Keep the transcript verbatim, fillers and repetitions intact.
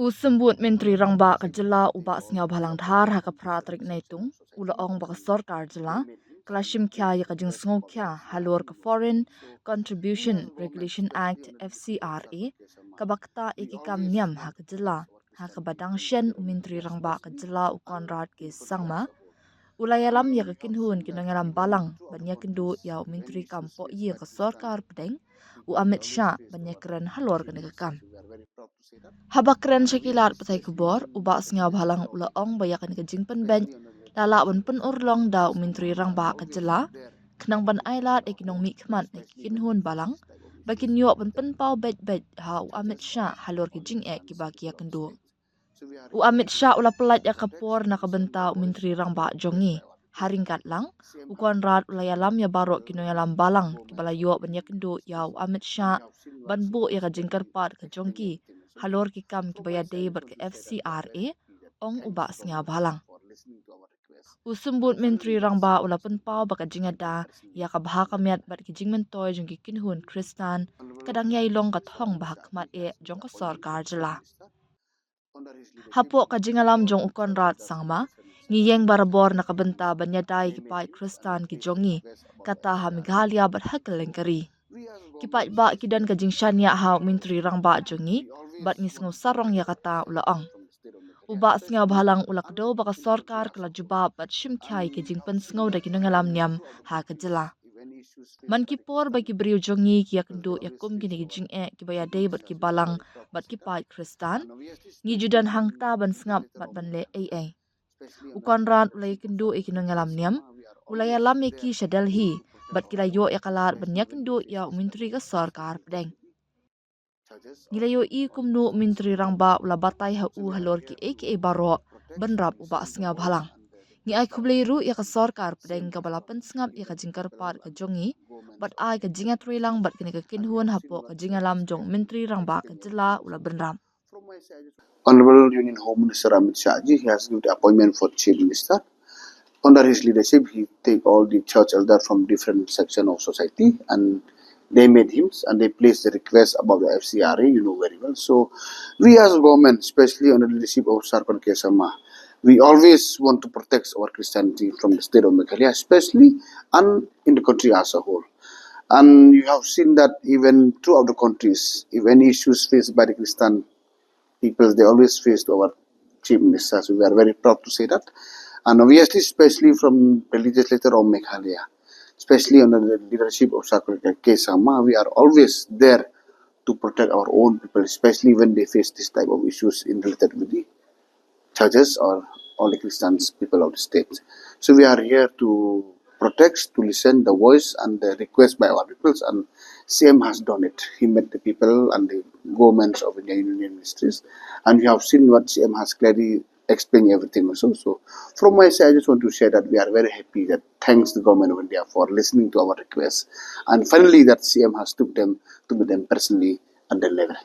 U Symbud Myntri Rangbah ka jylla u Bah Sniawbhalang Dhar ha ka phra tarik Naitung u la ong ba ka sorkar jylla ka la shim khia ïa ka jingsngewkhia halor ka Foreign Contribution Regulation Act, F C R A, kaba ktah ïa ki kam niam ha ka jylla, ha kaba dang shen u Myntri Rangbah ka jylla u Conrad K Sangma u la ïalam ïa ka kynhun ki nongïalam balang ban ïakynduh ïa u Myntri kam pohïing ka sorkar pdeng u Amit Shah ban ïakren halor kane ka kam. Haba kren sha ki lad pathai khubor, u Bah Sniawbhalang u la ong ba ïa kane ka jingpynbeit la lah ban pynurlong da u Myntri Rangbah ka jylla khnang ban ailad ïa ki nongmihkhmat na ki kynhun balang ba kin ïoh ban pynpaw beit beit ha u Amit Shah halor ki jingeh kiba ki ïakynduh. U Amit Shah u la pyllait ïa ka por na ka bynta u Myntri Rangbah jong ngi. Ha ryngkat lang, u Conrad u la ïalam ïa baroh ki nongïalam balang kiba la ïoh ban ïakynduh ïa u Amit Shah ban buh ïa ka jingkyrpad ka jong ki halor ki kam kiba ïadei bad ka F C R A, ong u Bah Sniawbhalang. U Symbud Myntri Rangbah u la pynpaw ba ka jingada ïa ka bha ka miat bad ki jingmyntoi jong ki kynhun Khristan ka dang ïai long ka thong bha khmat eh jong ka sorkar jylla. Hapoh ka jingïalam jong u Conrad Sangma, ngi ïeng barabor na ka bynta ban ïada ïa ki paid Khristan ki jong ngi, kata ha Meghalaya bad ha kylleng ka ri. Ki paidbah ki don ka jingshaniah ha u Myntri Rangbah jong ngi bad ngi sngew sarong ïa kata, u la ong. U Bah Sniawbhalang u la kdew ba ka sorkar ka la jubab bad shim khia ïa ki jingpynsngew da ki nongïalam niam ha ka jylla. Man ki por ba ki briew jong ngi ki ïakynduh ïa kum kine ki jingeh kiba ïadei bad ki balang bad ki paid Khristan, ngi ju don hangta ban sngap bad ban leh ei ei. U Conrad u la ïakynduh ïa ki nongïalam niam, u la ïalam ïa ki sha Delhi bad ki la ïoh ïa ka lad ban ïakynduh ïa u Myntri ka sorkar pdeng. Ngi la ïohi kumno u Myntri Rangbah u la batai ha u halor kiei kiei baroh bynrap u Bah Sniawbhalang. Ngi ai khublei ruh ïa ka sorkar pdeng kaba la pynsngap ïa ka jingkyrpad ka jong ngi bad ai ka jingïatreilang bad kane ka kynhun hapoh ka jingïalam jong u Myntri Rangbah ka jylla, u la bynrap. Honorable Union Home Minister Amit Shah ji, he has given the appointment for Chief Minister. Under his leadership, he take all the church elder from different section of society and they made hymns and they placed the request about the F C R A, you know very well. So we as government, especially under the leadership of Sarpan K Sangma, we always want to protect our Christianity from the state of Meghalaya, especially and in the country as a whole. And you have seen that even throughout the countries, if any issues faced by the Christian people, they always face to our chief minister. So we are very proud to say that. And obviously, especially from the legislature of Meghalaya, especially under the leadership of Sarpan K Sangma, we are always there to protect our own people, especially when they face this type of issues in related with the churches or all the Christians people of the state. So we are here to protect, to listen the voice and the request by our peoples, and C M has done it. He met the people and the governments of India Union Ministries, and you have seen what C M has clearly explained everything also. So from my side, I just want to share that we are very happy that thanks the government of India for listening to our requests, and finally that C M has took them to meet them personally at the level.